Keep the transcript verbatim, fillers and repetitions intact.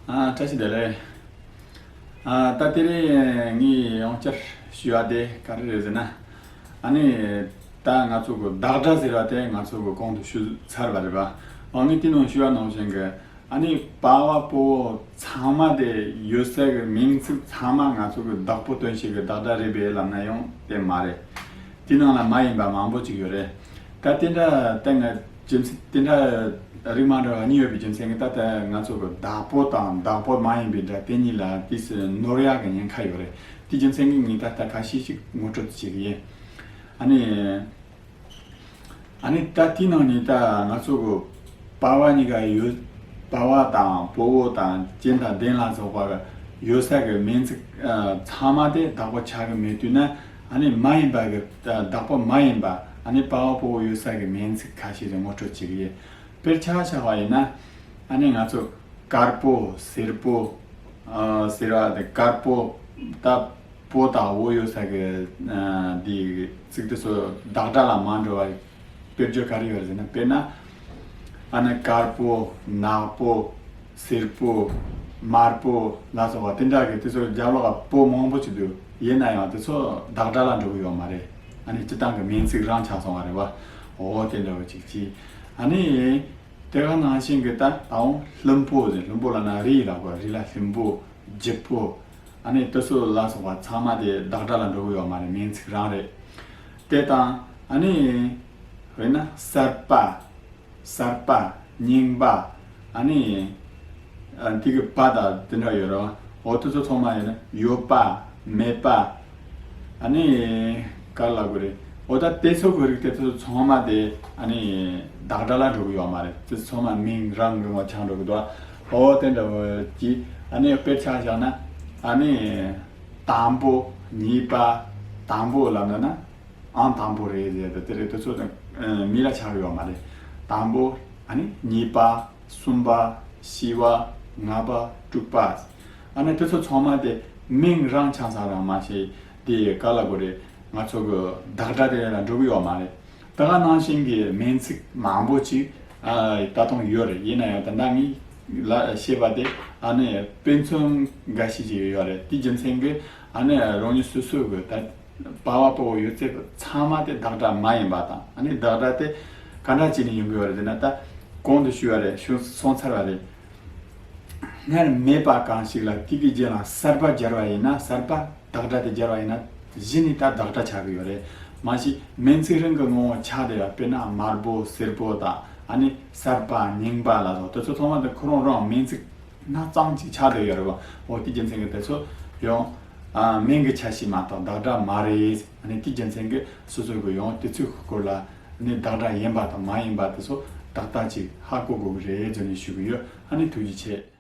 ཨ། བཀྲ་ཤིས་བདེ་ལེགས། ཨ། ད་དེ་རིང་ངས་ཡང་བསྐྱར་ཞུ་བ་དེ་ག་རེ་རེད་ཟེར་ན། ཨ་ནི། ད་ང་ཚོ་གི་བདག་སྒྲ་ཟེར་བ་དེ་ང་ཚོ་གི་གོང་དུ་ཞུས་ཚར་བ་རེད་པ། འོ་ངས་དེ་ནང་ཞུ་བ་ནང་བཞིན་གི། ཨ་ནི་པ་ཝ་པོ་ཝོ་ཚང་མ་དེ་ཡོད་ས་གི་མིང་ཚིག་ཚང་མ་ང་ཚོ་གི་བདག་པོ་སྟོན་བྱེད་གི་བདག་སྒྲ་རེད་པས་ལབ་ན་ཡང་དེ་མ་རེད། དེ་ནང་ལ་མ་ཡིན་པ་མང་པོ་ཅིག་ཡོད་རེད། ད་དེ་འདྲ་ད་ང་རྒྱུ་མཚན་དེ་འདྲ་རིགས་མ་འདྲ་བ་གཉིས་ཡོད་པའི་རྒྱུ་མཚན་གྱིས་ད་ལྟ་ང་ཚོ་གི་བདག་པོ་དང་བདག་པོ་མ་ཡིན་པའི་སྒྲ་དེ་གཉིས་ལ་དུས་སུ་ནོར་ཡག་གི་ཉེན་ཁ་ཡོད་རེད། དེ་རྒྱུ་མཚན་གྱིས་ངས་ད་ལྟ་ཁ་ཤས་ཤིག་ངོ་སྤྲོད་བྱེད་གི་ཡིན། ཨ་ནི། ཨ་ནི་ད་དེའི་ནང་ནས་ད་ང་ཚོ་གི་པ་ཝ་གཉིས་ཀ་ཡོད། པ་ཝ་དང་པོ་ཝོ་དང་ཅན་དང་དན་ལ་སོགས་པ་ཡོད་ས་གི་མིང་ཚིག་ཨ་ཚང་མ་དེ་བདག་པོ་ཆགས་གི་མེད་དུས་ན། ཨ་ནི་མ་ཡིན་པ་གི་བདག་པོ་མ་ཡིན་པ། ཨ་ནི་པ་ཝ་པོ་ཝོ་ཡོད་ས་གི་མིང་ཚིག་ཁ་ཤས་ལ་ངོ་སྤྲོད་བྱེད་གི་ཡིན། དཔེར་ཆ་བཞག་པ་ཡིན་ན། ཨ་ནི་ང་ཚོ་དཀར་པོ། སེར་པོ། ཨ་ཟེར་བ་དེ་དཀར་པོ། ད་པོ་དང་ཝོ་ཡོད་ས་གི་ཨ་འདི་ཚིག་དེ་ཚོ་བདག་སྒྲ་ལ་མ་འགྲོ་བ། དཔེར་བརྗོད་ག་རེ་ཡོད་རེད་ཟེར་ན། དཔེར་ན། ཨ་ནི་དཀར་པོ། ནག་པོ། སེར་པོ། དམར་པོ་ལ་སོགས་པ་དེ་འདྲ་གི་དེ་ཚོ་རྒྱབ་ལོགས་ལ་པོ་མང་པོ་ཅིག་འདུག་ཡིན་ན་ཡང་དེ་ཚོ་བདག་སྒྲ་ལ་འགྲོ་གི་ཡོད་མ་རེད། ཨ་ནི་སྤྱིར་བཏང་གི་མིང་ཚིག་རང་ཆགས་སོང་བ་རེད་བ། འོ་དེ་འདྲ་བོ་ཅིག་གྱིས། ཨ་ནི། དེ་ག་ནང་བཞིན་གྱི་ད་ད་འོང་ལྷུན་པོ་ཟེར། ལྷུན་པོ་ལབ་ན་རི་ལབ་དགོས། རི་ལ་ལྷུན་པོ། བརྗིད་པོ། ཨ་ནི་དེ་ཚོ་ལ་སོགས་པ་ཚང་མ་དེ་བདག་སྒྲ་ལ་འགྲོ་གི་ཡོད་མ་རེད། མིང་ཚིག་རང་རེད། དེ་དང་། ཨ་ནི། དཔེར་ན་གསར་པ། གསར་པ། རྙིང་པ། ཨ་ནི། ཨ་འདི་གི་པ་དང་དེ་འདྲ་ཡོད་རེད་བ། འོ་དེ་ཚོ་ཚང་མ་ཡོད་ན་ཡོད་པ། མེད་པ། ཨ་ནི། ག་རེ་ལབ་དགོས་རེད། འོ་ད་དེ་ཚོ་གི་རིགས་དེ་ཚོ་ཚང་མ་དེ་ཨ་ནི་བདག་སྒྲ་ལ་འགྲོ་གི་ཡོད་མ་རེད། དེ་ཚང་མ་མིང་རང་གི་ངོ་ཆགས་འགྲོ་གི་འདུག་འོ་དེ་འདྲ་བོ་གྱིས། ཨ་ནི་དཔེར་ཆ་བཞག་ན། ཨ་ནི། དང་པོ། གཉིས་པ། དང་པོ་ལབ་ན་ན། ཨང་དང་པོ་རེད་ཟེར་ཏེ་དེ་རེད། དེ་ཚོ་དང་མི་ལ་ཆགས་ཀྱི་ཡོད་མ་རེད། དང་པོ། ཨ་ནི་གཉིས་པ། གསུམ་པ། བཞི་པ། ལྔ་པ། དྲུག་པ། ཨ་ནི་དེ་ཚོ་ཚང་མ་དེ་མིང་རང་ཆགས་ས་རང་མ་ཤེས། དེ་ག་ལ་གོ་རེད། ང་ཚོ་གི་བདག་སྒྲ་དེ་ལ་འགྲོ་གི་ཡོད་མ་རེད། ད་ག་ནང་བཞིན་གྱི་མིང་ཚིག་མང་པོ་ཅིག་ཨ་ད་དུང་ཡོད་རེད། ཡིན་ན་ཡང་ད་ལྟ་ངས་ལ་བཤད་པ་དེ་ཨ་ནི་དཔེ་མཚོན་འགའ་ཤས་ཅིག་ཡོད་རེད། དེ་རྒྱུ་མཚན་གྱིས་ཨ་ནི་རང་ཉིད་སོ་སོ་གི་ད། པ་ཝ་པོ་ཝོ་ཡོད་ཚད་ཚང་མ་དེ་བདག་སྒྲ་མ་ཡིན་པ་དང་། ཨ་ནི་བདག་སྒྲ་དེ་ག་འདྲ་བྱས་ནས་ཡོང་གི་ཡོད་རེད་ཟེར་ན། ད་གོང་དུ་ཞུས་པ་རེད། ཞུ་སོང་ཚར་བ་རེད། སྔར་མེད་པ་གང་ཞིག་ལ་དེ་གི་རྗེས་ལ་གསར་པ་སྦྱར་བ་ཡིན་ན། གསར་པ་བདག་སྒྲ་དེ་སྦྱར་བ་ཡིན་ན། གཞི་ནས་ད་བདག་སྒྲ་ཆགས་ཀྱི་ཡོད་རེད། མ་གཞི་མིང་ཚིག་རང་གི་ངོ་བོ་ཆགས་བསྡད་པ། དཔེར་ན་དམར་པོ། སེར་པོ་དང་། ཨ་ནི་གསར་པ། རྙིང་པ་ལ་སོགས་དེ་ཚོ་ཚང་མ་དེ་ཁོ་རང་རང་མིང་ཚིག་སྣ་ཙམ་ཅིག་ཆགས་བསྡད་ཡོད་རེད་བ། འོ་དེ་རྒྱུ་མཚན་གྱིས་དེ་ཚོ་ཡང་ཨ་མིང་གི་ཆ་ཤས་མ་གཏོགས་བདག་སྒྲ་མ་རེད། ཨ་ནི་དེ་རྒྱུ་མཚན་གྱིས་སོ་སོ་གི་ཡང་དེ་ཚོའི་སྐོར་ལ་ནི་བདག་སྒྲ་ཡིན་པ་དང་མ་ཡིན་པ་དེ་ཚོ་ཏག་ཏག་ཅིག་ཧ་གོ་དགོས་ཀྱི་རེད་ཟེར་ནས་ཞུ་གི་ཡོད། ཨ་ནི་ཐུགས་རྗེ་ཆེ།